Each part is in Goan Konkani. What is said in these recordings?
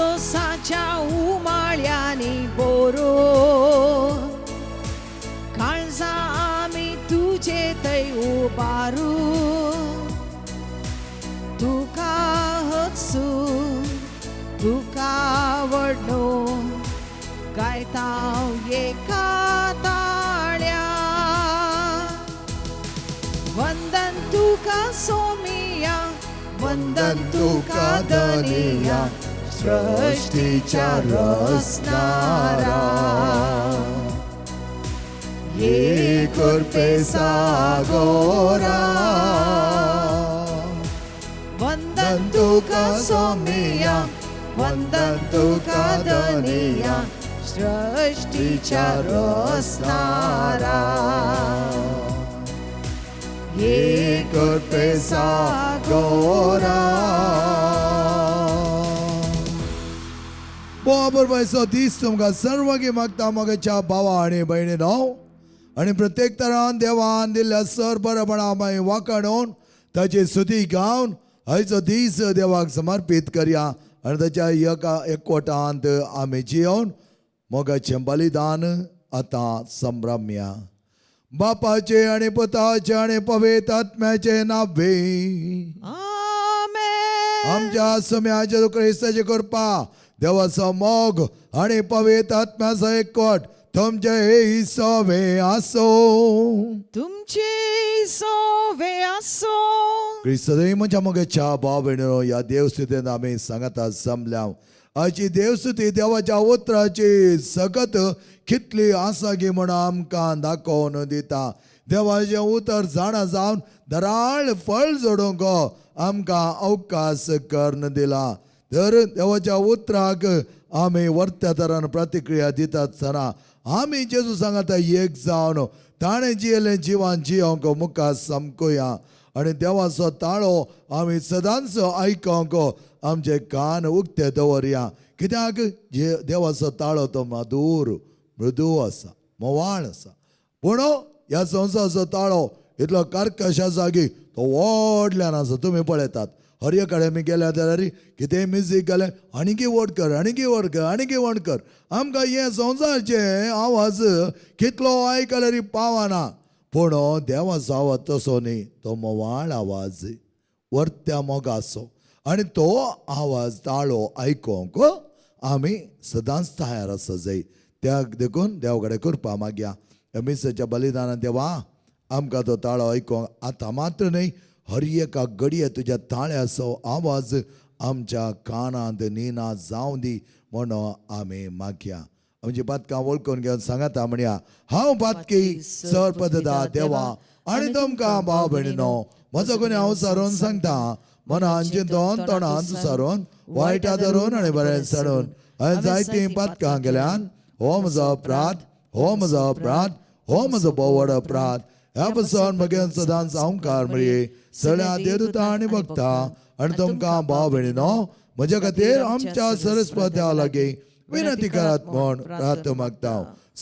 आपसोसाच्या उमाळ्यांनी बोरो काळजा आमी तुजे थंय उबारू तुका हसू तुका व्हडलो गायता एका ताळ्या वंदन तुका सोमिया वंदन तुका धनिया सृष्टीच्या रचणारा ये कृपे सागोरा वंदन तुका सोमिया वंदन तुका धनिया सृष्टीच्या रचणारा ये कृपे सागोरा. बरोबर पैसो दीस तुमकां सर्वांगी मागता म्हज्या भावा आनी भयणीनो आनी प्रत्येक तरान देवान दिल्ल्या सर बरेपणा मागीर वाखाणून ताची स्तुती गावन आयचो दीस देवाक समर्पीत करया आनी ताच्या एका एकवटांत आमी जियोवन मोगाचें बलिदान आतां संभ्रमया. बापाचे आनी पुताचे आनी पवित्र आत्म्याचे नावे. आमेन. आमच्या सम्याचे क्रिस्ताची कृपा देवाचो मोग आनी पवित्र आत्म्याचो एकवट तुमचे हे सोवे आसो. तुमचे सोवे आसो. क्रिस्त म्हज्या मोगाच्या भाव भयणीनो ह्या देवस्तुतीन आमी सांगता जमल्या. आयची देवस्तुती देवाच्या उतराची सगत कितली आसा गी म्हूण आमकां दाखोवन दिता. देवाचें उतर जाणा जावन दराळ फळ जोडूंक आमकां अवकाश करून दिला. तर देवाच्या उतराक आमी वर्त्या तरान प्रतिक्रिया दितात आसतना आमी जेजू सांगता एक जावन ताणें जियेलें जिवान जियोंक मुखार समकुया आनी देवाचो ताळो आमी सदांच आयकोंक आमचे कान उक्ते दवरया. कित्याक जे देवाचो ताळो तो मधूर मृदू आसा, मोवाळ आसा. पूण ह्या संवसाराचो ताळो इतलो कर्कश आसा की तो व्हडल्यान आसा. तुमी पळयतात हर एक कडेन आमी गेल्या जाल्यार कितेंय म्युजीक घालें आनीकय व्हड कर आनीकय व्हड कर आनीकय व्हड कर. आमकां हें संवसाराचें आवाज कितलो आयकल्यार पावना. पूण देवाचो आवाज तसो न्ही, तो मोवाळ आवाज वर्त्या मोगाचो आनी तो आवाज ताळो आयकोंक आमी सदांच तयार आसा जाय. त्या देखून देव कडेन कृपा मागया. ह्या मिसाच्या बलिदानान देवा आमकां तो ताळो आयकोंक आतां मात्र न्हय हर एका घडये तुज्या ताळ्याचो आवाज आमच्या कानांत निना जावं दी म्हणून आमी मागया. आमची पातकां वळखून घेवन सांगता म्हणया, हांव पातकी सर पददा देवा आनी तुमकां भाव भयणीनो म्हजो कोणी हांव सारोवन सांगता मनान चिंतोन तोंडान सारोवन वायटा धरून आनी बरें सारून हांवें जायतीं पातकां केल्यान. हो म्हजो अपराध, हो म्हजो अपराध, हो म्हजो भोव व्हड अपराध. ह्या पसून म्हगे सदांच अंकार मळये सगळ्या देवदूता आनी भक्ता आनी तुमकां भाव भयणीनो म्हज्या खातीर आमच्या सरस्पत देवा लागीं विनंती करात म्हूण प्रार्थ मागता.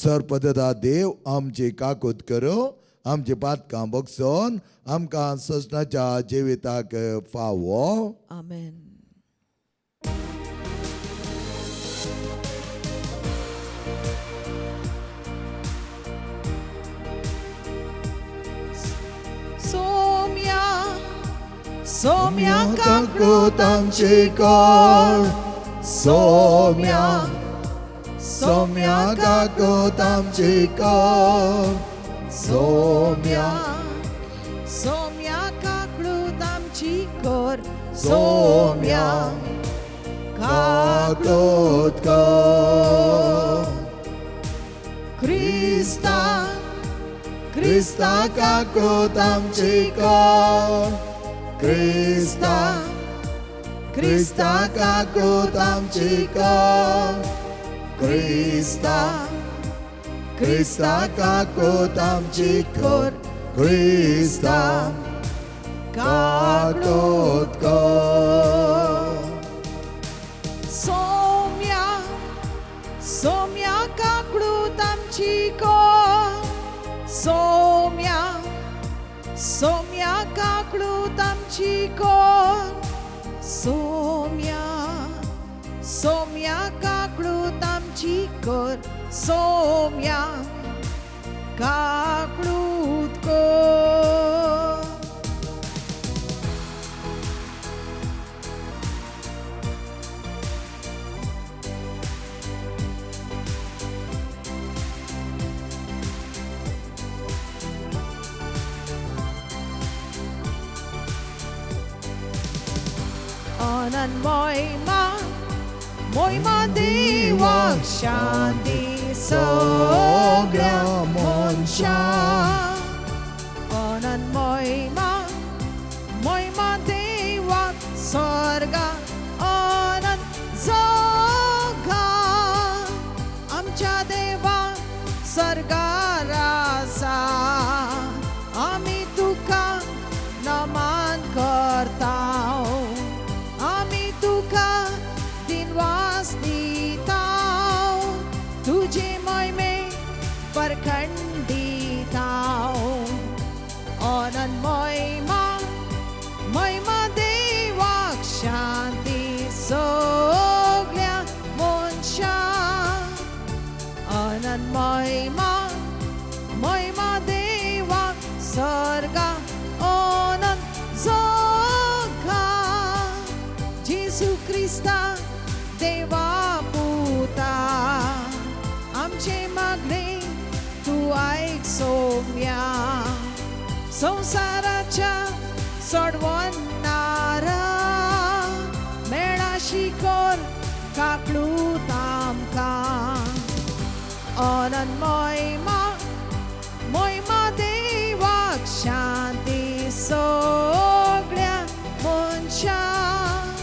सरपदता देव आमची काकूत करूं, आमची पातकां बगसून आमकां सजनाच्या जिविताक फावो. आमेन. सोम्या सोम्या काकूत आमची कर, सोम्या सोम्या काकूत आमची कर, सोम्या सोम्या काकूत आमची कर, सोम्या काकूत कर. क्रिस्ता क्रिस्ता काकूत आमची कर, क्रिस्ता क्रिस्ता काकूत आमची कर, क्रिस्ता क्रिस्ता काकूत आमची कर, क्रिस्ता काकूत कर. सोम्या सोम्या काकूत आमची कर, सोम्या सोम्या काकूत आमची कर, सोम्या सोम्या आमची कर सोम्या काकळूत कर. अनंत मोयमा मोयमा देवाक शांती सगळ्या मनशाक. अनंत मोयमा मोयमा देवाक स्वर्गा अनंत जगा. आमच्या देवा स्वर्गार आसा, आमी तुका नमन करता, आमी तुका दिनवास दिता, तुजे मोहिमे परखंडिता. अनंत मोहिमा मोहिमा देवाक शांती सगळ्या मनशाक. अनंत मोहिमा मोहिमा देवाक स्वर्गा अनंत जगा. जेजू क्रिस्ता देवा पुता आमचे मागणे तूं आयक सोम्या. संवसाराच्या सोडवणारा मेळा शिकोर काकळूत आमकां. अनंत मोहिमा मोहिमा देवाक शांती सगळ्या मनशाक.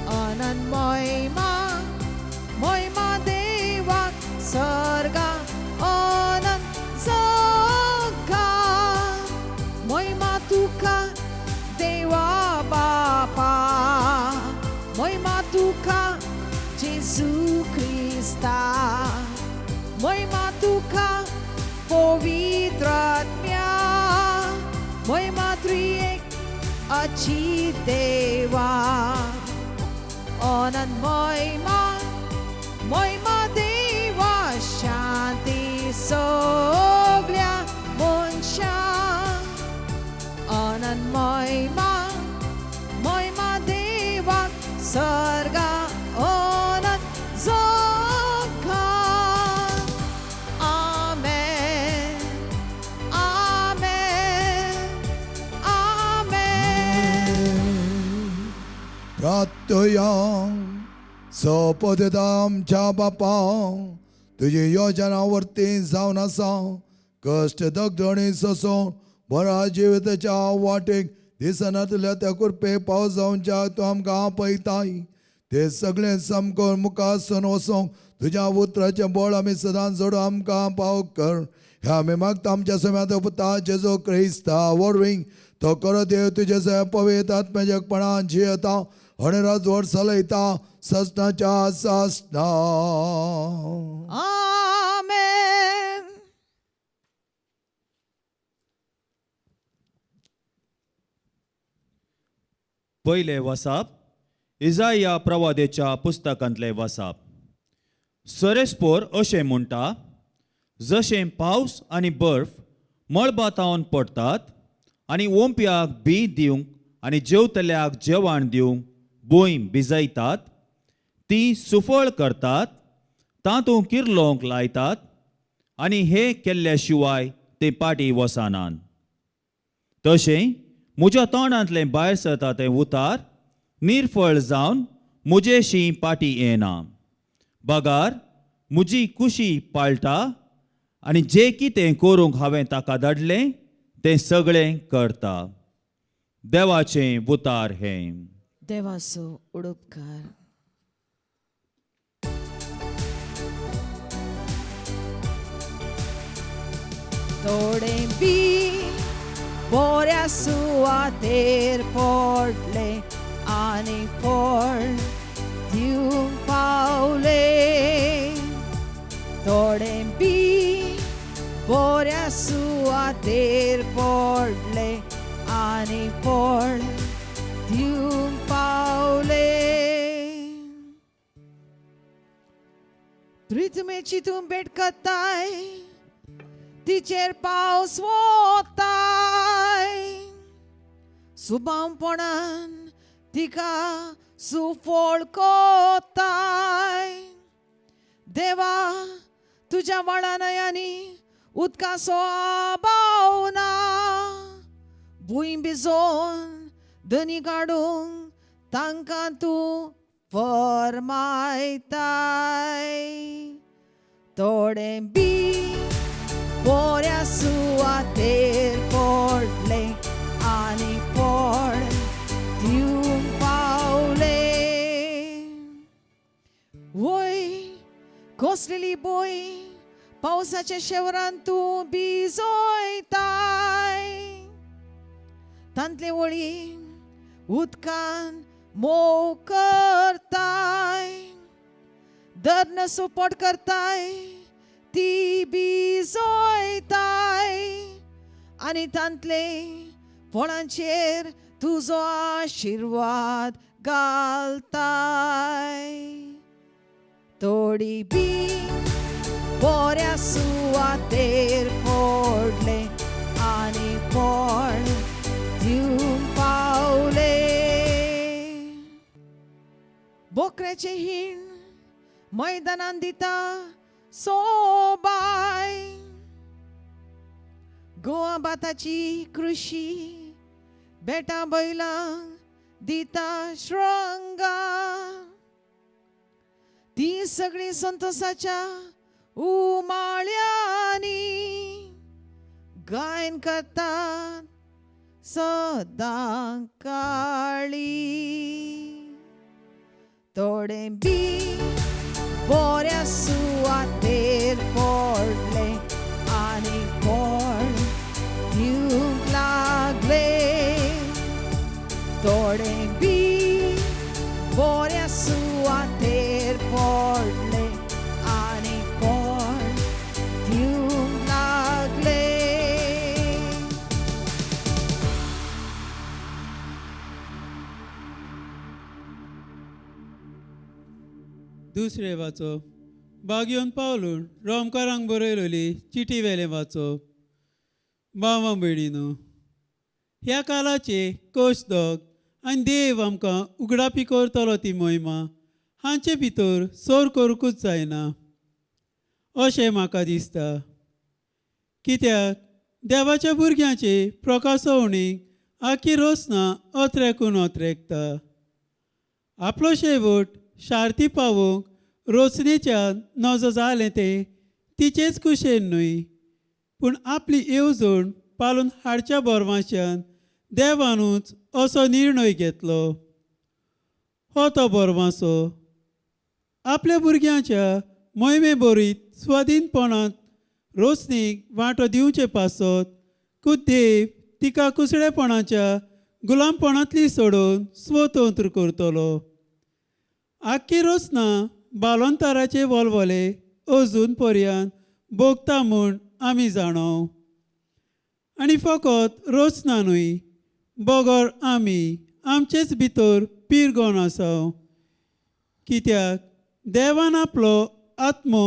अनंत मोहिमा मोहिमा देवाक स्वर्गा अनंत जगा. मोहिमा तुका देवा बापा, मोहिमा तुका जेजू क्रिस्ता, मोहिमा तुका पवित्र आत्म्या, मोहिमा त्रिएक अची देवा. अनंत मोहिमा मोहिमा देवा शांती सगळ्या मनशाक. अनंत मोहिमा मोहिमा देवाक स्वर्गा अनंत जगा. आमेन आमेन आमेन. प्रार्थया. सोपत आमच्या बापा, तुजी योजना वर्ती जावन आसा, कश्ट दगदणी सोसून बऱ्या जिविताच्या वाटेक दिसनातल्या त्या कृपे पावस जावच्या तूं आमकां आपयताय. ते सगळें सामको मुखार सून वचोंक तुज्या उतराचें बळ आमी सदांच जोडून आमकां पाव कर. ह्या आमी मागता आमच्या सम्यात पुता जेजू क्रिस्ता वरवीं. तो करो देव तुजे सगळ्या पवित्र आत्म्याच्या जियेता आनी राजवट चलयता ससनाच्या सासना. आमेन. पयलें वसाप इजाया प्रवादेच्या पुस्तकांतलें वसाप. सरेस्पोर अशें म्हणटा, जशें पावस आनी बर्फ मळबातावन पडटात आनी ओंपयाक बी दिवंक आनी जेवतल्याक जेवण दिवंक भूंय भिजयतात, ती सुफळ करतात, तातूंत किर्लोंक लायतात आनी हे केल्ल्या शिवाय ते पाटी वसानात. तशें म्हज्या तोंडांतलें भायर सरता तें उतार निर्फळ जावन म्हजेशी पाटी येना, बगार म्हजी कुशी पाळटा आनी जें कितें करूंक हांवें ताका धाडलें तें सगळें करता. देवाचें उतार हें. देवाचो उडोपकार. थोडे बी बऱ्या सुवातेर पडले आनी फळ दिवंक पावले. थोडे बी बऱ्या सुवातेर पडले आनी फळ दिवंक पावले. रितमेची तूं भेट करताय, तिचेर पावस वताय, सुबामपणान तिका सुफळ कोताय. देवा तुज्या व्हाळा न्हंयांनी उदकाचो अभाव ना, भूंय भिजोवन धनी काडूंक तांकां तूं फरमायताय. थोडें बी बऱ्या सुवातेर पडलें आनी फळ दिवंक पावलें. वय कसलेली बोय पावसाच्या शेवरान तूं भिजोयताय, तांतले वळी उदकान मोव करताय, दर्न सुपोट करताय, ती भिजोयताय आनी तांतले फळांचेर तुजो आशिर्वाद घालताय. थोडी बी बऱ्या सुवातेर पडलें आनी फळ दिवंक पावलें. बोकऱ्याचें हीण मैदानान दिता सोबाय, गोवा भाताची कृशी बेटां बैलां दिता श्रंगार, ती सगळीं संतोसाच्या उमाळ्यांनी गायन करतात सदां काळी. थोडें बी बऱ्या सुवातेर पडलें आनी फळ दिवंक लागलें. थोडें बी बऱ्या सुवातेर पडलें आनी फळ दिवंक लागलें. दुसरें वाचप बागयोन पावलून रोमकारांक बरयलोली चिटी वेलें वाचप. भावा भयणीनो, ह्या कालाचे कोश दोग आनी देव आमकां उगडापी करतलो ती मोहिमा हांचे भितर सोर करूंकूच जायना अशें म्हाका दिसता. कित्याक देवाच्या भुरग्यांचे प्रकाशवणीक आखी रोसना अत्रेकून अत्रेकता. आपलो शेवट शार्ती पावोवंक रोसणेच्या नजो जालें तें तिचेच कुशेन न्हय, पूण आपली येवजण पालून हाडच्या बोरवांच्यान देवानूच असो निर्णय घेतलो. हो तो बोरवांसो आपल्या भुरग्यांच्या मोहिमे बरीत स्वाधीनपणांत रोसणीक वांटो दिवचे पासत कुद्देव तिका कुसडेपणाच्या गुलामपणांतली सोडोवन स्वतंत्र करतलो. आख्खी रोसना बालोंताराचे वलवले अजून पर्यंत भोगता म्हूण आमी जाणो. आनी फकत रोसना न्हय, बगर आमी आमचेच भितर पिरगोन आसा. कित्याक देवान आपलो आत्मो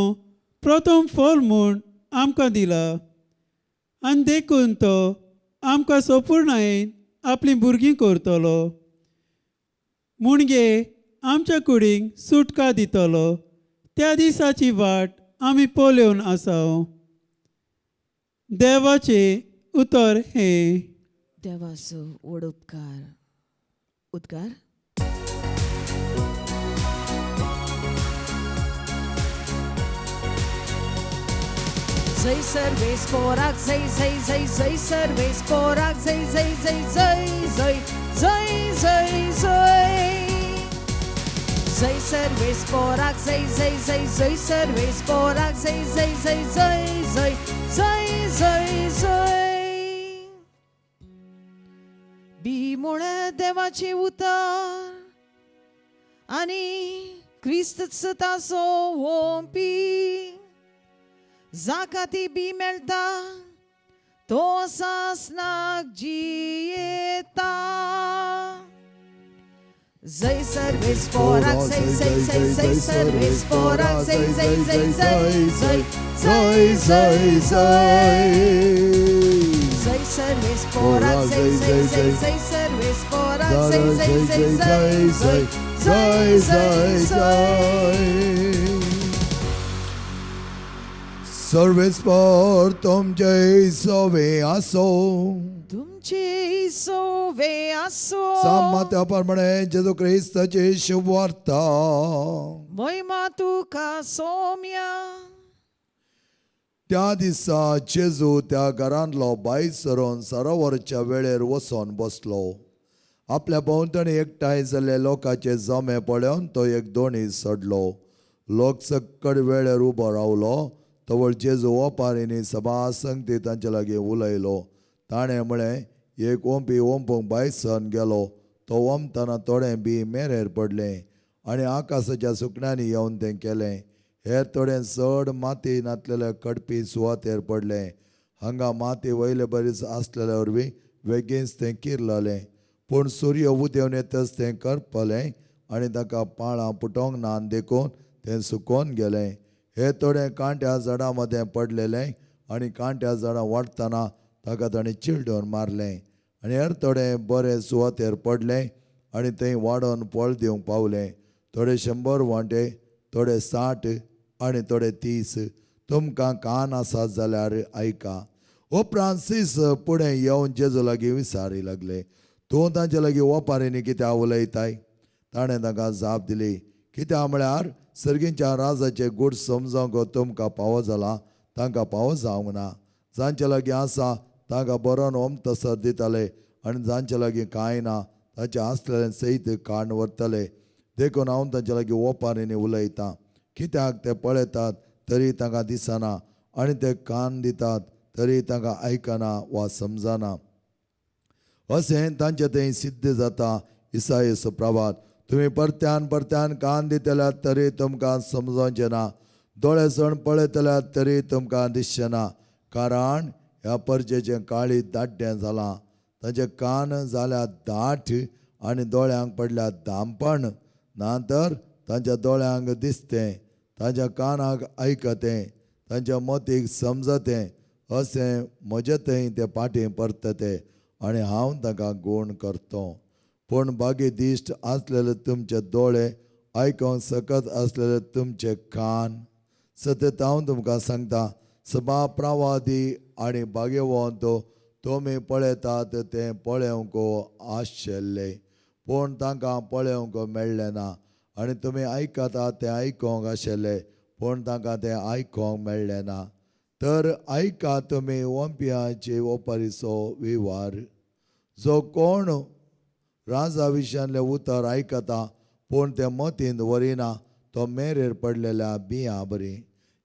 प्रथम फल म्हूण आमकां दिला आनी देखून तो आमकां सोपूर्णायेन आपलीं भुरगीं करतलो. मुणगे आमच्या कुडींक सुटका दितलो. त्या दिसाची वाट आमी पळोवन आसा. देवाचें उतर हें. देवाचो व्हड उपकार. उद्गार. जय सर्वेस पोराक जय जय जय जय सर्वेस पोराक जय जय जय जय जय जय जय जय जय सर्वेस पोराक जय जय जय जय सर्वेस पोराक जय जय जय जय जय जय जय जय. बी मुळे देवाचें उतर आनी क्रिस्त ताचो ओंपी, जाका ती बी मेळटा तो सासनाक जियेता. जय सर्वेस पोराक जय जय जय जय सर्वेस पोराक जय जय जय जय जय जय जय जय जय सर्वेस पोराक जय जय जय जय सर्वेस पोराक जय जय जय जय जय जय जय जय सर्वेस्पर तुमचे सवे आसो. तुमचे सोवे आसो. सामात्या प्रमाणे जेजू क्रिस्ताची शुभवार्ता. महिमा तुका सोम्या. त्या दिसा जेजू त्या घरांतलो भायर सरून सरोवरच्या वेळेर वचोन बसलो. आपल्या भोंवतणी एकठांय जाल्ले लोकांचे जमे पळोवन तो एक दोणी चडलो. लोक सक्कड वेळेर उबो रावलो. तवळ जेजू ओपारींनी सभा संगती तांचे लागीं उलयलो. ताणें म्हळें, एक ओंपी ओंपूंक भायर सरून गेलो. तो ओंपतना थोडें बी मेरेर पडलें आनी आकाशाच्या सुकण्यांनी येवन तें केलें. हेर थोडें चड माती नासलेल्या कडपी सुवातेर पडलें. हांगा माती वयले बरीच आसलेल्या वरवीं बेगीनच तें किरललें. पूण सूर्य उदेवन येतच तें करपलें आनी ताका पाळां पुटोवंक ना, देखून तें सुकोवन गेलें. हे थोडें कांट्या झाडां मदें पडलेलें आनी कांट्या झाडां वाडटना ताका ताणें चिड्डून मारलें. आनी हेर थोडें बरे सुवातेर पडलें आनी थंय वाडोवन फळ दिवंक पावलें. थोडे 100 वांटे, थोडे 60 आनी थोडे 30. तुमकां कान आसात जाल्यार आयका. उपरांत सीस फुडें येवन जेजू लागीं विचारी लागले, तूं तांचे लागीं ओपारींनी कित्याक उलयताय? ताणें तांकां जाप दिली, कित्याक म्हळ्यार सर्गींच्या राजाचें गूट समजोंक तुमकां पावो जालां, तांकां पावो जावंक ना. जांचे लागीं आसा तांकां बरोवन ओमतसर दिताले आनी जांचे लागीं कांय ना तांचें आसलेलें सयत काडून व्हरतले. देखून हांव तांचे लागीं ओपारींनी उलयतां, कित्याक ते पळयतात तरी तांकां दिसना आनी ते कान दितात तरी तांकां आयकना वा समजना. अशें तांचें थंय सिद्ध जाता. इसायस प्रभात, तुमी परत्यान परत्यान कान दितल्यात तरी तुमकां समजोवचें ना, दोळे सण पळयतल्यात तरी तुमकां दिसचें ना. कारण ह्या परजेचें काळीज दाड्डें जालां, तांचे कान जाल्यात दाट आनी दोळ्यांक पडल्यात दामपण. ना तर तांच्या दोळ्यांक दिसतें, तांच्या कानाक आयकतें, तांच्या मतीक समजतें, अशें म्हजे थंय ते फाटीं परतते आनी हांव तांकां गूण करतो. पूण बागी दिश्ट आसलेले तुमचे दोळे, आयकोंक सकत आसलेले तुमचे कान, सतत हांव तुमकां सांगता, सभा प्रवादी आनी भाग्यवंत तुमी पळयतात तें पळोवंक आशिल्ले, पूण तांकां पळोवंक मेळ्ळें ना. आनी तुमी आयकतात तें आयकोंक आशिल्ले, पूण तांकां तें आयकोंक मेळ्ळें ना. तर आयका तुमी ओंपयाचे ओपारीचो विवार. जो कोण राजा विशयांतलें उतर आयकता पूण तें मतींत व्हरिना, तो मेरेर पडलेल्या बियां बरी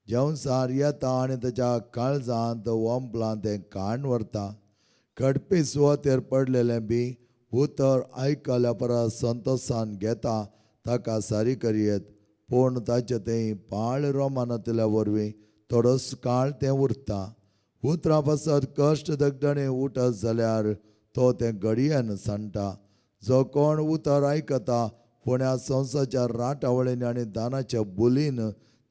जेवसार येता आनी ताच्या काळजांत ओंपलां तें काण व्हरता. कडपी सुवातेर पडलेलें बी उतर आयकल्या परस संतोशान घेता, ताका सारी करयेत, पूण ताचें थंय पाळ रोमानांतल्या वरवीं थोडोच काळ तें उरता. उतरां पासत कश्ट दगदणे उठत जाल्यार तो तें घडयेन सांडटा. जो कोण उतर आयकता पूण ह्या संवसाराच्या राटावळींनी आनी दानाच्या बोलीन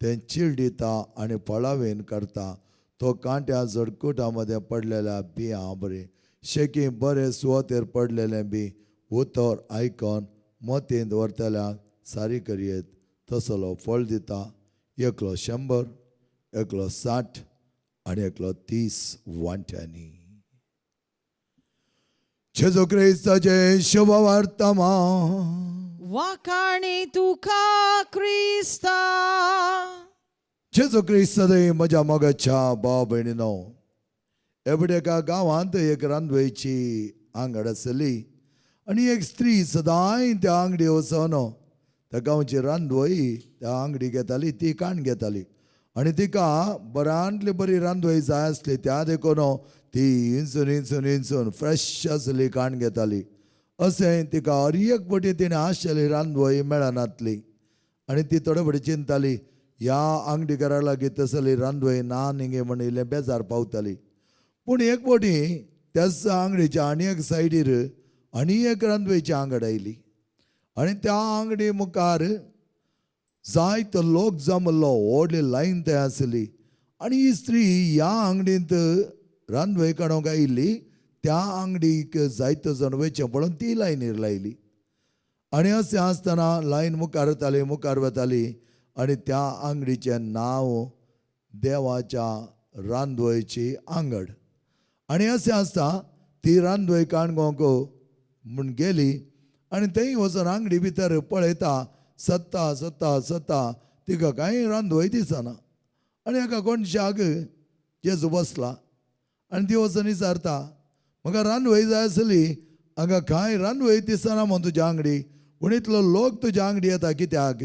तें चिरडिता आनी पळावेन करता, तो कांट्या झडकुटा मदें पडलेल्या बियां बरी. शेकी बरे सुवातेर पडलेलें बी उतर आयकून मतींत व्हरतल्यांक सारी करयेत, तसलो फळ दिता. एकलो 100, एकलो 60 आनी एकलो 30 वांट्यांनी. जेजू क्रिस्ताचें शुभ वर्तमान. वाखाणी तुका क्रिस्ता. जेजू क्रिस्त म्हज्या मोगाच्या भाव भयणीनो, एवढे एका गांवांत एक रांदवेची आंगड आसली आनी एक स्त्री सदांय त्या आंगडी वचून त्या गांवची रांदवय त्या आंगडी घेताली, ती काण घेताली आनी तिका बरांतली बरी रांदवय जाय आसली. त्या देखून ती इंचून इंचून इंचून फ्रेश आसली काण घेताली. अशें तिका हर एक पटी तिणें आशिल्ली रांदवय मेळनातली आनी ती थोडे फावटी चिंताली, ह्या आंगडीकारा लागीं तसली रांदवय ना न्ही म्हण इल्लें बेजार पावताली. पूण एक फावटी त्याच आंगडीच्या आनी एक सायडीर आनी एक रांदवेची आंगड आयली आनी त्या आंगडी मुखार जायतो लोक जमलो, व्हडली लायन थंय आसली. आनी ही स्त्री ह्या आंगडींत रांदवय काडूंक आयिल्ली, त्या आंगडीक जायतो जाण वयचें पळोवन ती लायनीर लायली. आनी अशें आसतना लायन मुखार वताली, मुखार वताली आनी त्या आंगडीचें नांव देवाच्या रांदवयची आंगड. आनी अशें आसता ती रांदवय काणकोंक म्हूण गेली आनी थंय वचून आंगडी भितर पळयता, सत्ता सत्ता सत्ता तिका कांय रांदवय दिसना. आनी एका कोणशाक जेजू बसला आनी ती वचून विचारता, म्हाका रांदवय जाय आसली, हांगा कांय रांदवय दिसना म्हूण तुज्या आंगडी, पूण इतलो लोक तुज्या आंगडी येता कित्याक?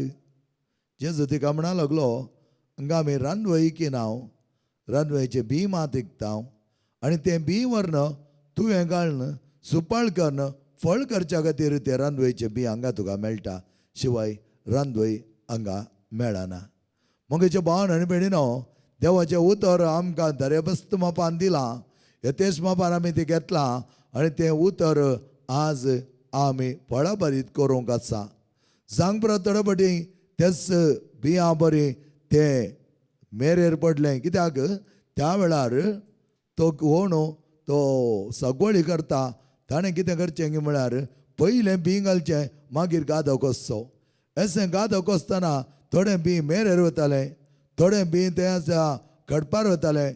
जेजू तिका म्हणा लागलो, हांगा आमी रांदवय किनाव, रांदवयचें बी मात विकता आनी तें बी व्हरून तुवें घालून सुपाळ करून फळ करच्या खातीर तें रांदवयचें बी हांगा तुका मेळटा, शिवाय रांदवय हांगा मेळना. मगेचे भावन आनी भयणीनो, देवाचें उतर आमकां दरेबस्त मापान दिलां, यथेश मापान आमी तें घेतलां आनी तें उतर आज आमी फळाभरीत करूंक आसा. जांगपुरा थोडे फावटी तेच बियां बरी तें मेरेर पडलें, कित्याक त्या वेळार तो कोण तो सगवळी करता, ताणें कितें करचें की म्हळ्यार पयलें बीं घालचें, मागीर गादो कोसचो. अशें गादो कोसतना थोडें बीं मेरेर वतालें, थोडें बीं तें आसा खडपार वतालें,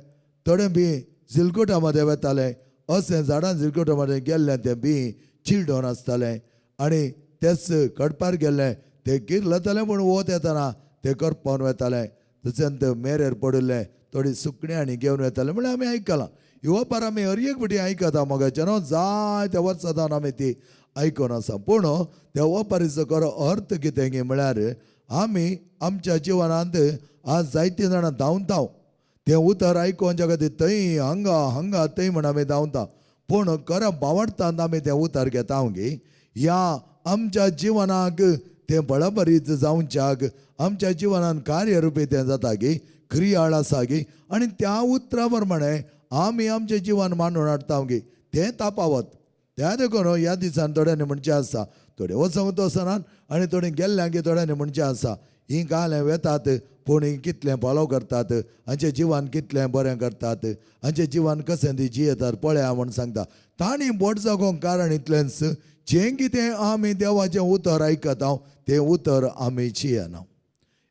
थोडें बीं झिलकुटा मदें वतालें. अशें झाडां झिलकुटा मदें गेल्लें तें बीं चिड्डोन आसतालें आनी तेच खडपार गेल्लें तें किर्लतालें, पूण वत येतना तें करपोवन वतालें. तशेंच मेरेर पडिल्लें थोडी सुकणीं आनी घेवन वतालें. म्हणल्यार आमी आयकलां ही ओपार, आमी हर एक फावटी आयकता मगाचे न्हू, जायत्या वर्सां जावन आमी ती आयकून आसा. पूण त्या ओपारीचो खरो अर्थ कितें की म्हळ्यार आमी आमच्या जिवनांत आज जायतीं जाणां धांवता, तें उतर आयकोवच्या खातीर थंय हांगा हांगा थंय म्हण आमी धांवता, पूण खरो बावडटांत आमी तें उतर घेता गी ह्या आमच्या जिवनाक तें बळबरीत जावच्याक आमच्या जिवनान कार्यरुपी तें जाता गी, क्रियाळ आसा गी, आनी त्या उतरा प्रमाणे आमी आमचें जिवन मांडून हाडटा गी तें तापावत. त्या देखून ह्या दिसान थोड्यांनी म्हणचें आसा, थोडे वचूंक वचनात आनी थोडीं गेल्ल्यांक थोड्यांनी म्हणचें आसा, हीं गालें वेतात पूण हीं कितलें फोलो करतात, हांचें जिवन कितलें बरें करतात, हांचें जिवन कशें ती जियेतात पळया म्हूण सांगता. तांणी बोट जागोवंक कारण इतलेंच, जें कितें आमी देवाचें उतर आयकता तें उतर आमी जियेना.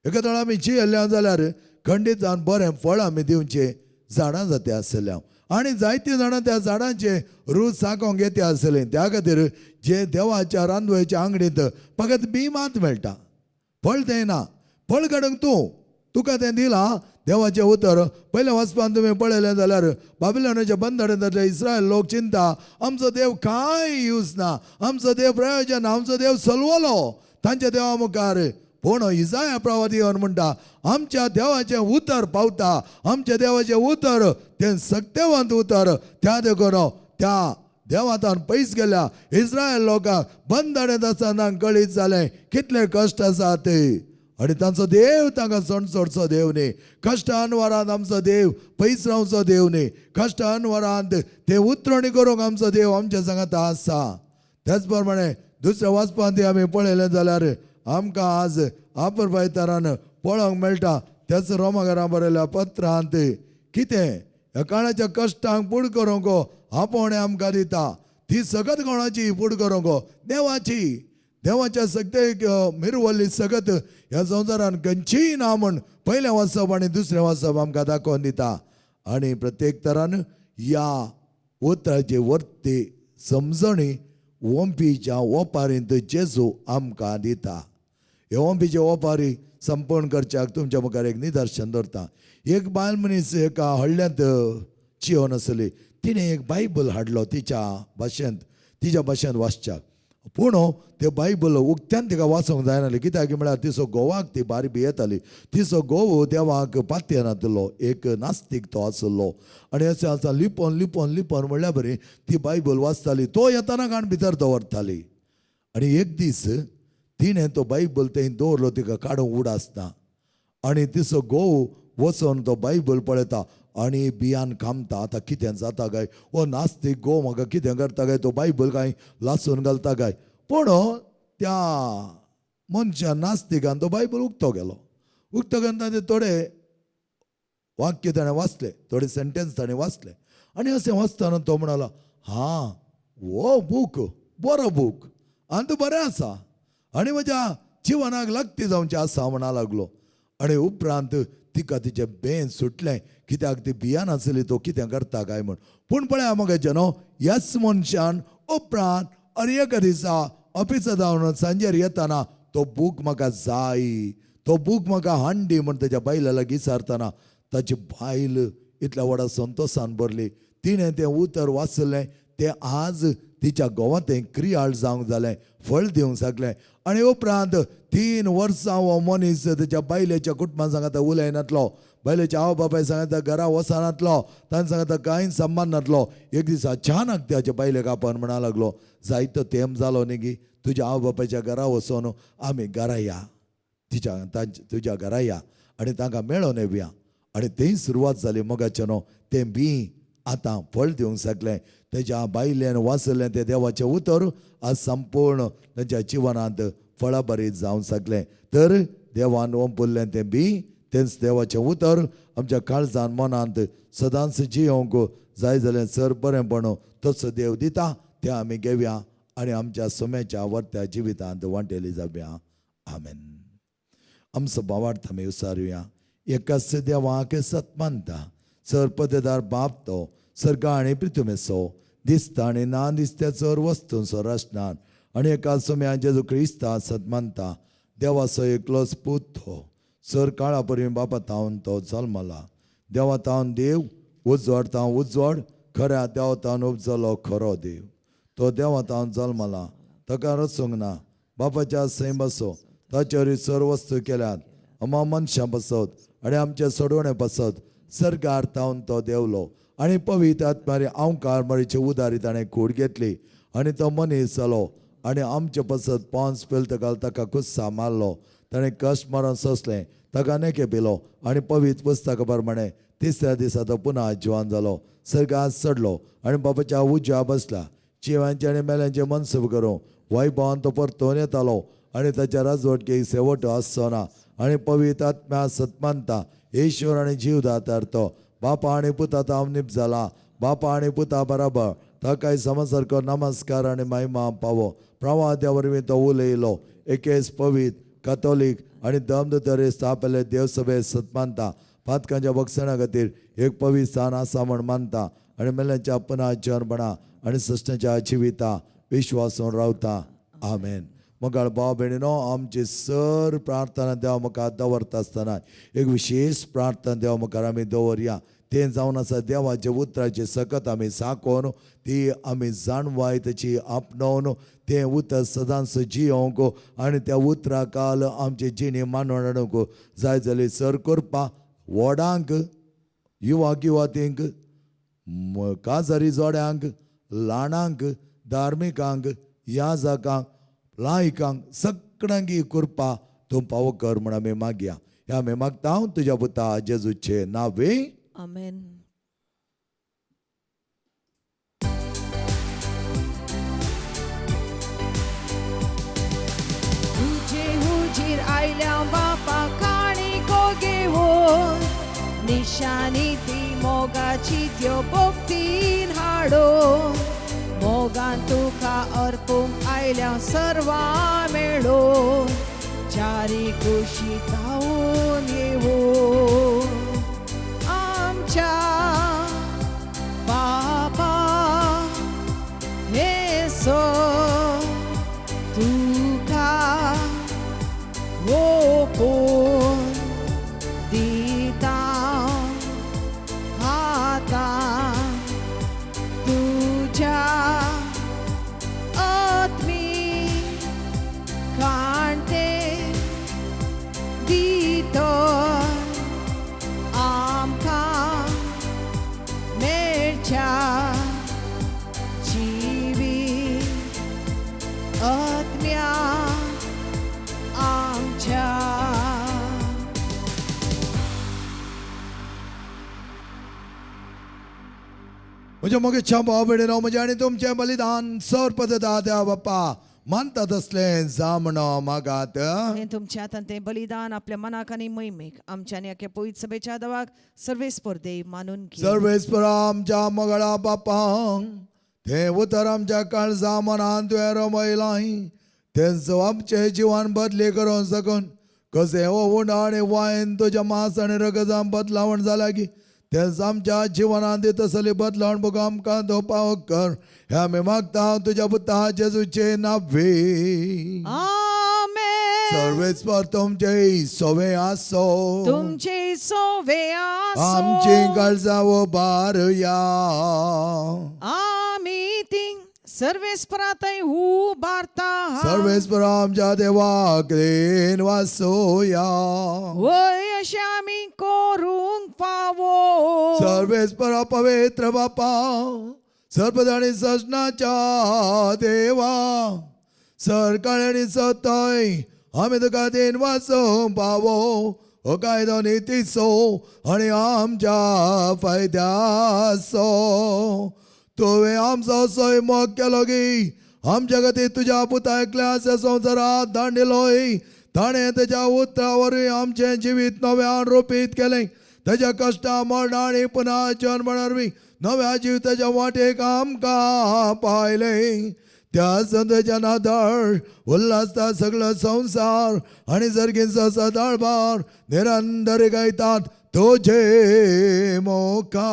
एका वेळार आमी जियेल्ले जाल्यार खंडीत जावन बरें फळ आमी दिवचें झाडां जाता आसलें आनी जायतीं जाणां त्या झाडांचें रूच साकोंक येता आसलें. त्या खातीर जे देवाच्या रांदवयच्या आंगडींत फकत बी मात मेळटा, फळ तें ना. फळ काडूंक तूं तुका तें दिलां देवाचें उतर. पयलें वाचपान तुमी पळयलें जाल्यार बाबिलोनाच्या बंदडांतले इस्रायल लोक चिंता, आमचो देव कांय यूज ना, आमचो देव प्रयोजन ना, आमचो देव सलवलो तांच्या देवा मुखार. पूण इजाया प्रवादी येवन म्हणटा, आमच्या देवाचें उतर पावता, आमच्या देवाचें उतर तें सक्तेवंत उतर. त्या देखून त्या देवातान पयस गेल्या इस्रायल लोकांक बंदडेंत आसतना कळीत जालें कितले कश्ट आसा ते, आनी तांचो देव तांकां सण सोडचो देव न्ही. कश्ट अनवरांत आमचो देव पयस रावचो देव न्ही, कश्ट अनवरांत ते उतरणी करूंक आमचो देव आमच्या सांगाता आसा. त्याच प्रमाणे दुसऱ्या वाचपांत आमी पळयलें जाल्यार आमकां आज आपरपायतारान पळोवंक मेळटा, त्याच रोमाघरां बरयल्या पत्रांत कितें ह्या काळाच्या कश्टांक पूड करूंक आपोवणें आमकां दिता. ती सगत कोणाची पूड करूंक? देवाची. देवाच्या सगते मिरवल्ली सगत ह्या संवसारान खंयचीय ना म्हूण पयलें वाचप आनी दुसरें वाचप आमकां दाखोवन दिता. आनी प्रत्येक तरान ह्या उतराची वर्ती समजणी ओंपीच्या ओपारींत जेजू आमकां दिता. हे ओंपीचे ओपारी संपन्न करच्याक तुमच्या मुखार एक निदर्शन दवरता. एक बायल मनीस एका हळ्ळ्यांत चियोन आसली, तिणें एक बायबल हाडलो तिच्या भाशेंत, तिच्या भाशेंत वाचच्याक. पूण तें बायबल उक्त्यान तिका वाचूंक जायनासलें, कित्याक म्हळ्यार तिचो घोवाक ती बारी भियेताली. तिचो घोव देवाक पातयेनातलो, एक नास्तीक तो आसलो. आनी अशें आसा लिपोन लिपोन लिपोन म्हणल्यार बरी ती बायबल वाचताली, तो येताना काण भितर दवरताली. आनी एक दीस तिणें तो बायबल थंय दवरलो, तिका काडूंक उडासना. आनी तिचो घोव वचोन तो बायबल पळयता आनी बियान कामता, आतां कितें जाता काय, हो नास्तीक घोव म्हाका कितें करता काय, तो बायबल काय लासून घालता काय. पूण त्या मनशान नास्तिकान तो बायबल उक्तो गेलो. उक्तो घेवन ताचे थोडे वाक्य ताणें वाचलें, थोडे सेंटेन्स ताणें वाचलें आनी अशें वाचतना तो म्हणालो, हां हो बूक बरो बूक आनी तो बरें आसा आनी म्हज्या जिवनाक लागती जावचें आसा म्हणा लागलो. आनी उपरांत तिका तिचें बेन सुटलें, कित्याक ती भियान आसली तो कितें करता काय म्हण. पूण पळया मगे न्हू ह्याच मनशान उपरांत आनी एका दिसा ऑफिसा जावन सांजेर येताना तो बूक म्हाका जाय, तो बूक म्हाका हांडी म्हण तेज्या बायला लागीं विचारतना ताची बायल इतल्या व्हडा संतोशान भरली. तिणें तें उतर वाचलें, तें आज तिच्या घोवांत क्रियाळ जावंक जालें, फळ दिवंक शकलें. आनी उपरांत 3 वर्सां हो मनीस तेच्या बायलेच्या कुटुंबान सांगता उलयनातलो, बायलेच्या आवय बापाय सांगता घरा वचनातलो, तांचे सांगता कांय संबंद नातलो. एक दीस अचानक त्याच्या बायलेक आपण म्हणा लागलो, जायतो तेम जालो न्ही गी, तुज्या आवय बापायच्या घरा वचोन आमी घरा या, तिच्या तांच्या तुज्या घरा या आनी तांकां मेळोन येवया. आनी थंय सुरवात जाली मोगाचें न्हू, तें बी आतां फळ दिवंक शकलें. तेज्या बायल्यान वाचलें तें देवाचें उतर आज संपूर्ण तेंच्या जिवनांत फळाभरीत जावंक शकलें. तर देवान ओंपुल्लें तें बी तेंच देवाचें उतर आमच्या काळजान मनांत सदांच जियोवंक जाय जाल्यार सर बरेंपण तसो देव दिता तें आमी घेवया आनी आमच्या सोम्याच्या वर्त्या जिवितांत वांटेली जावया. आमेन. आमचो भावार्थ आमी विचारुया. एकाच देवाक सत मानता, सर पदेदार बाप तो सर्गा आनी पृथ्वीचो दिसता आनी ना दिसत्या चर वस्तूंचो रचनार आनी एका सोम्या जेजू क्रिस्ता सत मानता, देवाचो एकलोच पूत तो सर काळा परी बापा तावन तो जल्मला, देवा तावन देव, उजवाड तावन उजवाड, खऱ्या देवा तावन उपजलो खरो देव, तो देवा तावन जल्मला, ताका रचूंक ना, बापाच्या सैम बसो ताचेर सर वस्तू केल्यात, आमा मनशां बसत आनी आमच्या सोडवणे बसत सरकार तावन तो देवलो आनी पवित्र आत्मारी आंवकार मारीचे उदारी ताणें कूड घेतली आनी तो मनीस जालो आनी आमचे पसत पांच पेलतकाल ताका कुस्सा मारलो, ताणें कश्ट मरण सोंसलें, ताका नेके पिलो आनी पवित्र पुस्तका प्रमाणे तिसऱ्या दिसा तो पुनः जिवान जालो, सर्गात चडलो आनी बापाच्या उज्या बसला, जिवांचे आनी मेल्यांचे मनसूब करूं वैभवान तो परतून येतालो आनी ताच्या राजवटकेक शेवट आसचो ना. आनी पवित्र आत्म्या सतमानता ईश्वर आनी जीव दातार तो बापा आनी पुता ताव निप जाला, बापा आनी पुता बराबर ताकाय समसारको नमस्कार आनी महिमा पावो. प्रवाद्या वरवीं तो उलयलो एकेच पवित्र कथोलीक आनी दमदतरे स्थापले देवसभे सतमानता पातकांच्या बक्षणा खातीर एक पवित्र स्थान आसा म्हण मानता आनी मेल्यांच्या पुनः जन्मपणा आनी सृश्टाच्या जिविता विश्वासून रावता. आमेन. मोगाळ भाव भयणीनो, आमची सर प्रार्थना देवा मुखार दवरता आसतना एक विशेश प्रार्थना देवा मुखार आमी दवरया. तें जावन आसा देवाच्या उतराची सकत आमी साकोवन ती आमी जाणवाय ताची आपणावन तें उतर सदांच जियोवंक आनी त्या उतरा काल आमची जिणी मानवण हाडूंक जाय जाल्यार सर करपा व्हडांक, युवाक युवातींक, काजारी जोड्यांक, ल्हानांक, धार्मिकांक, याजकांक, लायकांक सगळ्यांक ही कृपा तूं पावो कर म्हण आमी मागया. ह्या आमी मागता तुज्या पुता जेजूचे नावे. आमेन. तुजे हुजीर आयल्या बापा काणीको घेवन निशानी ती मोगाची त्यो भक्तीन हाडून मोगान तुका अर्पूंक आयल्या सर्वां मेळून चारी कुशी धांवून येवून आमच्या बापा येसो तुका ओपून दिता हाता तुज्या आत्मी कांटे दितो आमकां मेळच्या जिवीत आत्म्या आमच्या. म्हज्या मोगेच्या भाव भयणीनो, म्हजें आनी तुमचें बलिदान सर पदता देवा बाप्पा मानता तसलें जामणो मागात. हें तुमच्या हातान तें बलिदान आपल्या मनाक आनी मोहिमेक आमच्या आनी अख्या पवित्र सभेच्या दवाक सर्वेस्पर देव मानून घे. सर्वेस्पर आमच्या मगळा बापांक तें उतर आमच्या काळजा मनान तुवें रमयलां तेंचो आमचें जिवन बदली करूंक सकून कशें हो उंडो आनी वायन तुज्या मांस आनी रगजान बदलावण जाला की तेंच आमच्या जिवनांत तसली बदलावण बघ आमकां धोपाव कर हे आमी मागता तुज्या पुता जेजूचे नावे. आमेन. सर्वेस्पर तुमचे सवे आसो. तुमचे सोवे आसो. आमची काळजां उबारुया. आमी ती सर्वेस्परातय उबारता. सर्वेस्पर आमच्या देवाक देन वासोया. वय अशें आमी करूंक फावो. सर्वेस्पर पवित्र बापा सर्वजाणी सजनाच्या देवा सरकाळ आनी सतय आमी तुका देन वाचोवंक पावो हो कायदो नितीचो आनी आमच्या फायद्याचो. तुवें आमचो सैमोग केलो गी आमच्या खातीर तुज्या पुता एकल्या संवसारात दांडिलोय ताणें तेज्या उतरा वरवीं आमचें जिवीत नव्यान रोपीत केलें. तेज्या कश्टा मरणां आनी पुनः जन्मणा वरवीं नव्या जिविताच्या वाटेक आमकां पायलें. त्या संदेच्या नादर उल्हासता सगळो संवसार आनी सर्गींचो सदाळबार निरंतर गायतात तुजे मोका.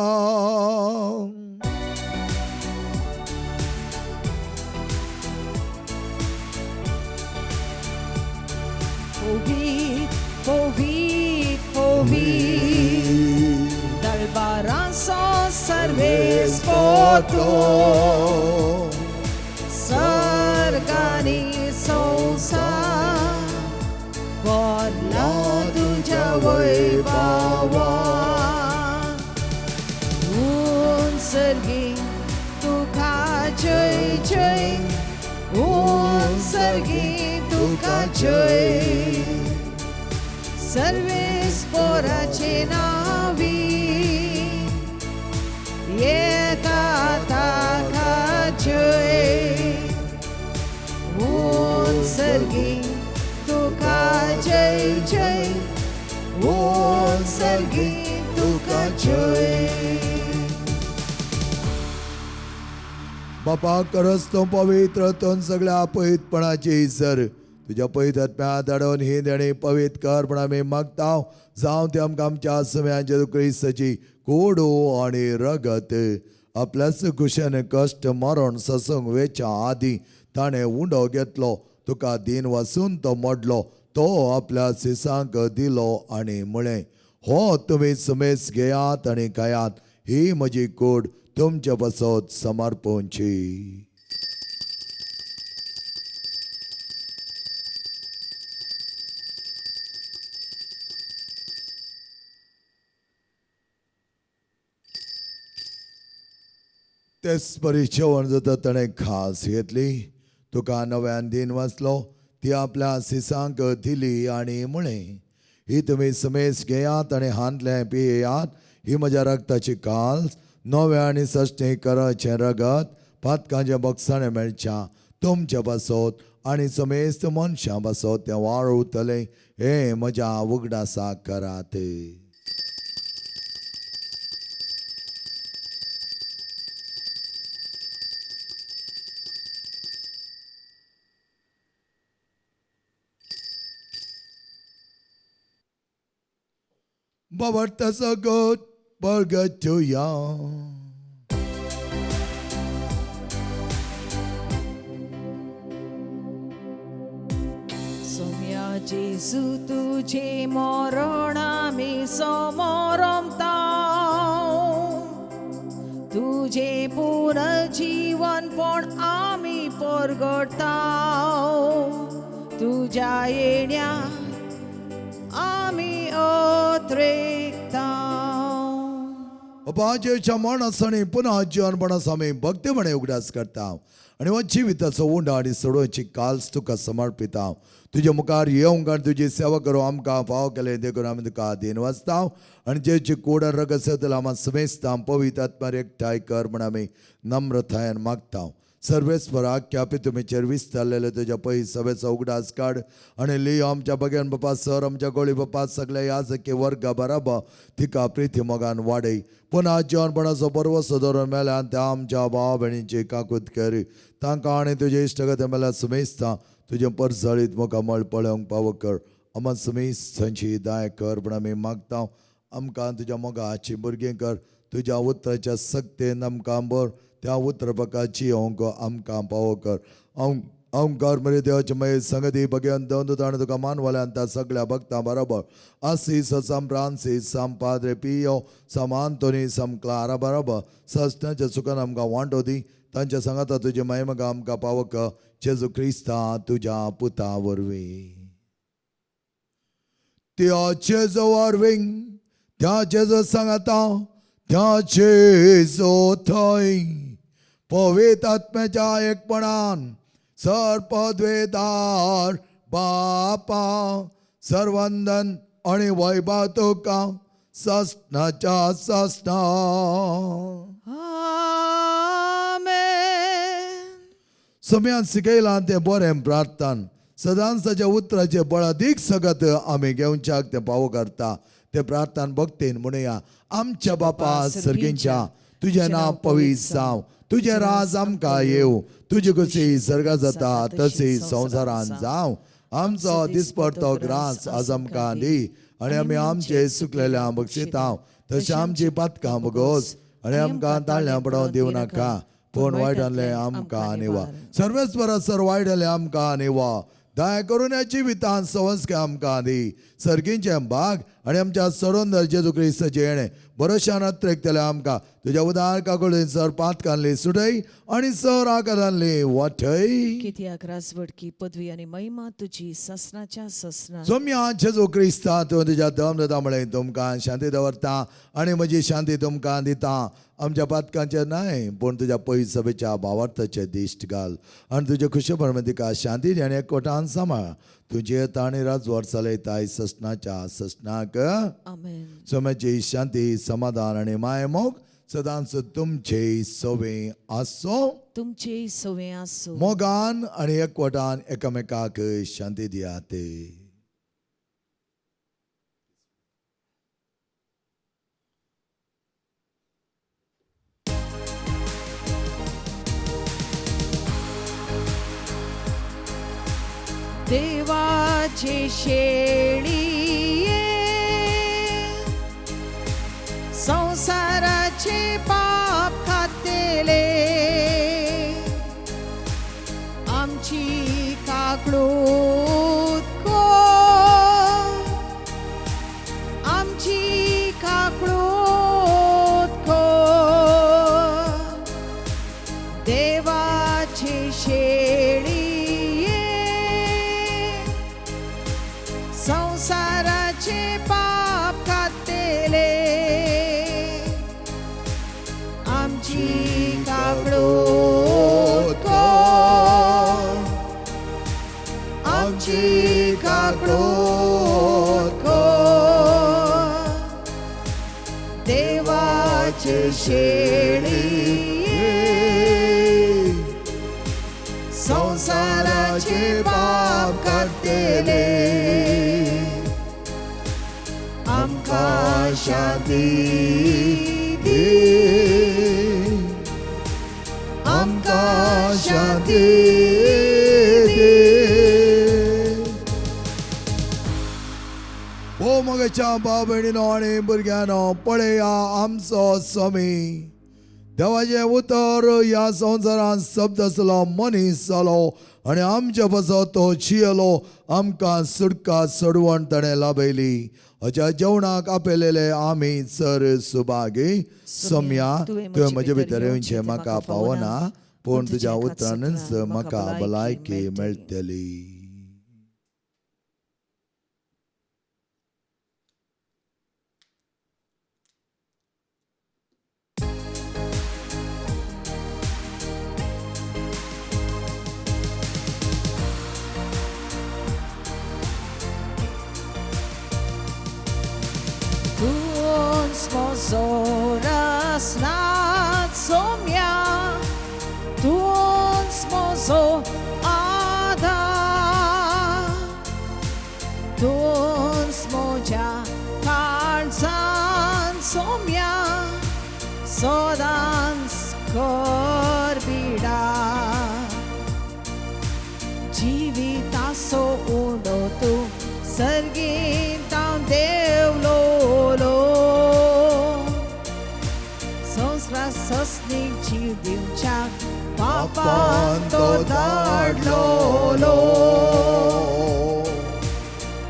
पवीत पवीत पवीत दरबारांचो सर्वेस्पर तूं सर्गानी संवसार भरला तुज्या वैभवान. उंचर्गी तुका जय जय उंचर्गी तुका जय सर्वेस्पराचे नावी येता ताका जय. उंचर्गी तुका जय जय उंचर्गी तुका जय. बापा करस तूं पवित्र तूं सगळ्या पवित्रपणाची सर तुज्या पवित्र आत्म्या धाडून ही देणी पवित्र कर म्हण आमी मागता. जावं ते आमकां आमच्या सम्याचे क्रिस्ताची कोडू आनी रगत आपल्याच कुशेन कश्ट मरण ससंग वेच्या आदी ताणें उंडो घेतलो तुका दीन वासून तो मोडलो तो आपल्या सिसांक दिलो आनी म्हळें हो तुमी सुमेस घेयात आनी खायात ही म्हजी कूड तुमचे पासत समर्पणची. तेच परी जेवण जाता ताणें खास घेतली तुका नव्यान दीन वाचलो ती आपल्या सिसांक दिली आनी म्हळें ही तुमी समेस घेयात आनी हांतलें पियेयात ही म्हज्या रगताची काल्स नव्या आनी सश्टी कराचें रगत पातकांच्या बक्षाणें मेळच्या तुमच्या पासत आनी समेस्त मनशां पासत तें वाळ उरतलें हें म्हज्या उगडासाक करात. बाबा सगट परगटुया. सोम्या जेजू तुझे मरण आमी समोरमता तुझे पुनर्जीवन पण आमी परगटता तुझ्या येण्या आमी अत्रेकता. बापाच्या मरणासणी पुन्हा जीवनपणास आमी भक्तीपणे उगडास करता आनी हो जिविताचो उंडो आनी सोडोवची काल्स तुका समर्पिता. तुज्या मुखार येवंक आनी तुजी सेवा करूं आमकां फावो केलें देखून आमी तुका अधीन वाचता आनी जेची कोड रगत आमा समेस्ता पवित्र आत्मार एकठांय कर म्हण आमी नम्रतायेन मागता. सर्वेस्पराक क्यापी तुमीचेर विस्तारलेले तुज्या पै सभेचो उगडास काड आनी लियो आमच्या बगेन बापा सर आमच्या गोळी बापा सगल्या याजकी वर्गा बराबर तिका प्रिती मोगान वाडय. पुन्हा जिवनपणाचो बरवसो दवरून मेल्यान त्या आमच्या भाव भयणींची काकूत कर. तांकां आनी तुजे इश्टगत मेल्यार सुमेस्ता तुजें परजळीत मुखामळ पळोवंक पावो कर. आमा सुमेस थंयची दाय कर म्हण आमी मागता. आमकां तुज्या मोगाची भुरगीं कर. तुज्या उतराच्या सक्तेन आमकां बर त्या उतरपका जियोंक आमकां पावो कर. अंकार मरे देवाचे मये संगती भगवंत दोन ताणें तुका मानवल्यान त्या सगळ्या भक्तां बरोबर आसीस सम फ्रांसीस सम पाद्रे पियो सम आंतोनी सम क्लारा बरोबर सस्नाच्या सुखान आमकां वांटो दी. तांच्या सांगाता तुजी महिमा आमकां पावक जेजू क्रिस्ता तुज्या पुता वरवीं. त्या जेजू वरवीं त्या जेजू सांगाता त्या जेजू थंय पवित्र आत्म्याच्या एकपणान सर्पद्वेदार बापा सर्वंदन आणि वैभव तुका ससनाच्या ससना. आमेन. सम्यान शिकयलां तें बरें प्रार्थन सदांच ताच्या उतराचें बळादीक सगत आमी घेवच्याक तें पावो करता. तें प्रार्थन भक्तीन म्हणुया. आमच्या बापा सर्गींच्या तुजें नांव पवित्र जावं, तुजें राज आमकां येवं, तुजी खुशी सर्गा जाता तशी संवसारान जावं. आमचो दिसपडतो ग्रास आज आमकां दी आनी आमी आमचे सुकलेल्या बक्षितांव तशें आमची पातकां बगोस आनी आमकां ताळ्यां पडोवन दिवं नाका, पूण वायटांतलें आमकां निवा. सर्वेस्परा सर वायटले आमकां निवा. दया करून ह्या जिवितान संस्कार आमकां दी. सर्गींचें भाग आनी आमच्या सरोंदर जेजू क्रिस्ताचें येणें भरोशान अत्रेकतलें आमकां. तुज्या उदार काकुळीन सर पातकांली सुटय आनी सर आकारांली वाटय. कित्याक राजवटकी पदवी आनी महिमा तुजी ससनाच्या ससना. सोम्या जेजू क्रिस्ता तूं तुज्या दम दिता म्हळें तुमकां शांती दवरता आनी म्हजी शांती तुमकां दिता. आमच्या पातकांचेर न्हय पूण तुज्या पयस सभेच्या भावार्थाचे दिश्ट घाल आनी तुजे खुशेपण तिका शांती आनी एकवटान सांबाळ. तुजे ताणी राजवार चलयताय ससनाच्या ससनाक. आमेन. सोम्याची शांती समाधान आनी मायमोग सदांच तुमचे सवे आसो. तुमचे सवे आसो. मोगान आनी एकवटान एकामेकाक शांती दियात. देवाचे शेळीये संसाराचे पाप खातेले आमची काकळूत कर, आमची काकळूत कर. देवाचे शेळीये संसाराचे पाप खातेले आमची काकळूत कर, आमची काकळूत कर. देवाचे शेळीये संसाराचे पाप काडटले आमकां शांती दी, आमकां शांती दी. ओ मगच्या भाव भयणीनो आनी भुरग्यांनो, पळया आमचो स्वामी देवाचें उतर ह्या संवसारांत शब्द आसलो मनीस जालो आनी आमचे पासत तो जियेलो. आमकां सुटका सोडवण ताणें लाभयली. हाच्या जेवणाक आपयलेले आमी सर सुभागी. सोम्या, तुवें म्हजे भितर येवचें म्हाका पावना, पूण तुज्या उतरानच म्हाका भलायकी मेळटली. Tuns mozoras nad somja, tuns सदांच कर बिडा जिविताचो उंडो तूं सर्गींत देवलोलो संस्कार सस्नीक जीव दिवच्याक बापान तो धाडलोलो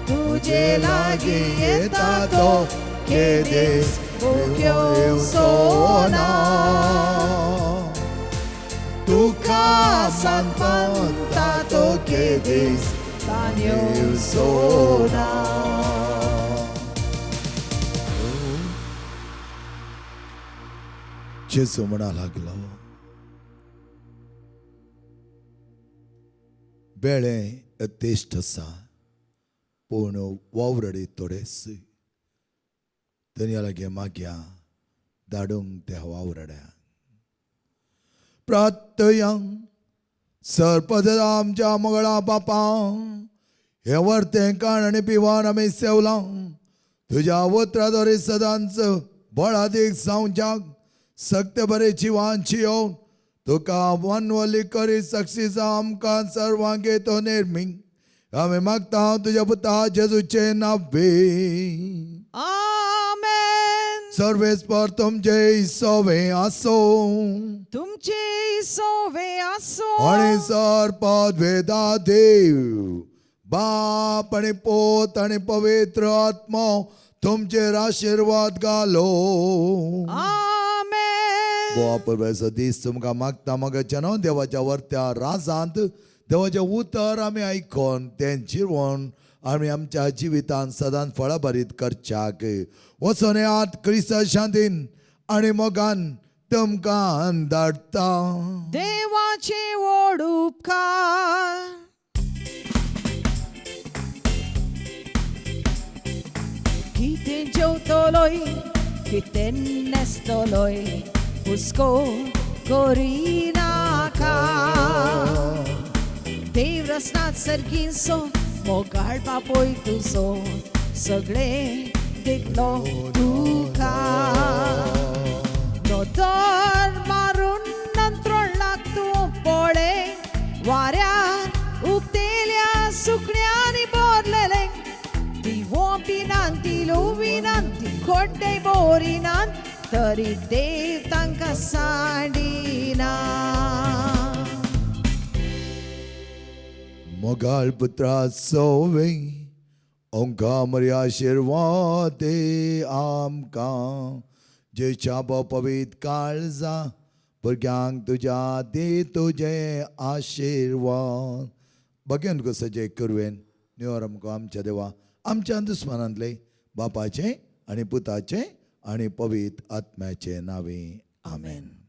तुजे लागीं येता तो केदीस भुक्यो ना तुका सांगता तो केदीस तान्यो ना. जेजू म्हणा लागलो, बेळे यथेश्ट आसा पूण वावरडी थोडेच. धनया लागीं मागया धाडूंक त्या वावरड्या. प्रार्थया. सरपद आमच्या मंगळा बापा, हे वर्तें काण आनी पिवान आमी सेवलां तुज्या उतराद्वारे सदांच बळादीक जावच्याक सक्त बरे जिवांची येवन तुका वनवली करी सक्सीचा आमकां सर्वांक तो निर्मी आमी मागता तुज्या पुता जेजूचे नावे. आमेन. सर्वेस्पर तुमचे सोवे आसो. तुमचे सोवे आसो. आनी सरपद वेदा देव बाप आनी पोत आनी पवित्र आत्मो तुमचेर आशिर्वाद घालो. आमेन. गोवा परबेचो दीस तुमकां मागता मगाच्या न्हू देवाच्या वर्त्या राजांत देवाचें उतर आमी आयकोन तें जिरोवन आमी आमच्या जिवितांत सदांच फळाभरीत करच्याक वचोन येयात. क्रिस्त शांतीन आनी मोगान तुमकां धाडटा. देवाचे व्हड उपकार. कितें जेवतलोय कितें न्हेसतलोय हुस्को करिनाका. देव रसनात सर्गींचो मोगाळ बापोय तुजो सगळें दितलो तुका. नदर मारून नंत्रण लागतूं पळय वाऱ्यार उकतेल्या सुकण्यांनी भरलेलें. ती वोपिनान ती लोविनान ती खोड्डे बोरिनान तरी देव तांकां सांडिना. मोगाळ पुत्रा सोवे ओंका मरी आशिर्वाद आमकां जेच्या पवीत काळजा भुरग्यांक तुज्या दी तुजे आशिर्वाद. बघेन कसो जे करवेन निवर आमकां आमच्या देवा आमच्या दुस्मानांतले बापाचें आनी पुताचें आनी पवीत आत्म्याचें नांवे. आमेन.